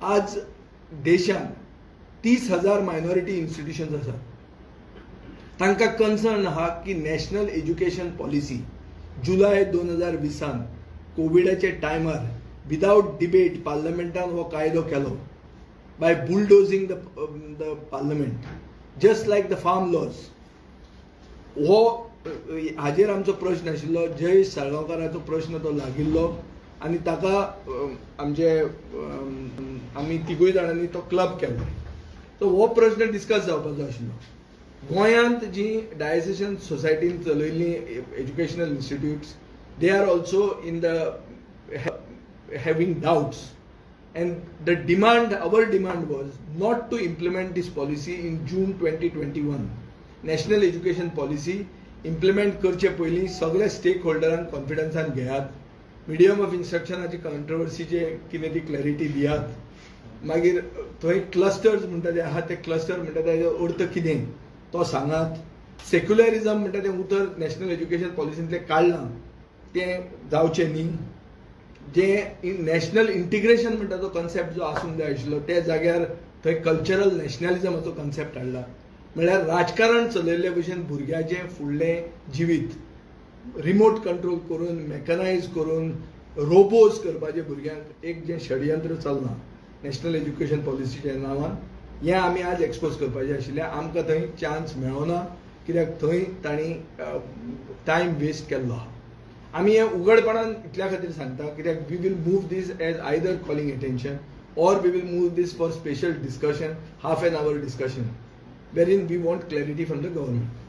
आज देशांत 30,000 मायनॉरिटी इन्स्टिट्युशन्स आसात. तांकां कन्सर्न आहा की नॅशनल एज्युकेशन पॉलिसी जुलय 2020न कोविडाच्या टायमार विदावट डिबेट पार्लमेंटान हो कायदो केलो by bulldozing the parliament, just like the farm laws. हो हाजेर आमचो प्रश्न आशिल्लो. जयेश साळगांवकाराचो प्रश्न तो लागिल्लो आनी ताका आमचे आमी तिगूय जाणांनी तो क्लब केलो. सो हो प्रश्न डिस्कस जावपाचो आशिल्लो. गोंयांत जी डायसेशन सोसायटीन चलयल्ली educational institutes, they are also in the having doubts, and the demand, our demand was not to implement this policy in June 2021. National education policy implement करचे पयलीं सगळे स्टेक होल्डरांक कॉन्फिडन्सान घेयात, मिडियम ऑफ इन्स्ट्रक्शनाची कॉन्ट्रवर्सीचे कितें ती क्लॅरिटी दियात. मागीर थंय क्लस्टर्स म्हणटा ते आहा, ते क्लस्टर म्हणटा तेजो अर्थ कितें तो सांगात. सेक्युलरिजम म्हणटा तें उतर नॅशनल एज्युकेशन पॉलिसींतलें काडलां, तें जावचें न्ही. जे नॅशनल इंटिग्रेशन म्हणटा तो कन्सेप्ट जो आसूंक जाय आशिल्लो, त्या जाग्यार थंय कल्चरल नॅशनलिजमाचो कन्सेप्ट हाडला. म्हणल्यार राजकारण चलयल्ले भशेन भुरग्याचें फुडलें जिवीत रिमोट कंट्रोल करून, मॅकनायज करून, रोबोज करपाचें भुरग्यांक एक जें षडयंत्र चल्लां नॅशनल एज्युकेशन पॉलिसीच्या नांवान, हें आमी आज एक्सपोज करपाचें आशिल्लें. आमकां थंय चान्स मेळना, कित्याक थंय तांणी टायम वेस्ट केल्लो आहा. आमी हें उघडपणान इतल्या खातीर सांगता, कित्याक we will move this as either calling attention or we will move this for special discussion, half an hour discussion, wherein we want clarity from the government.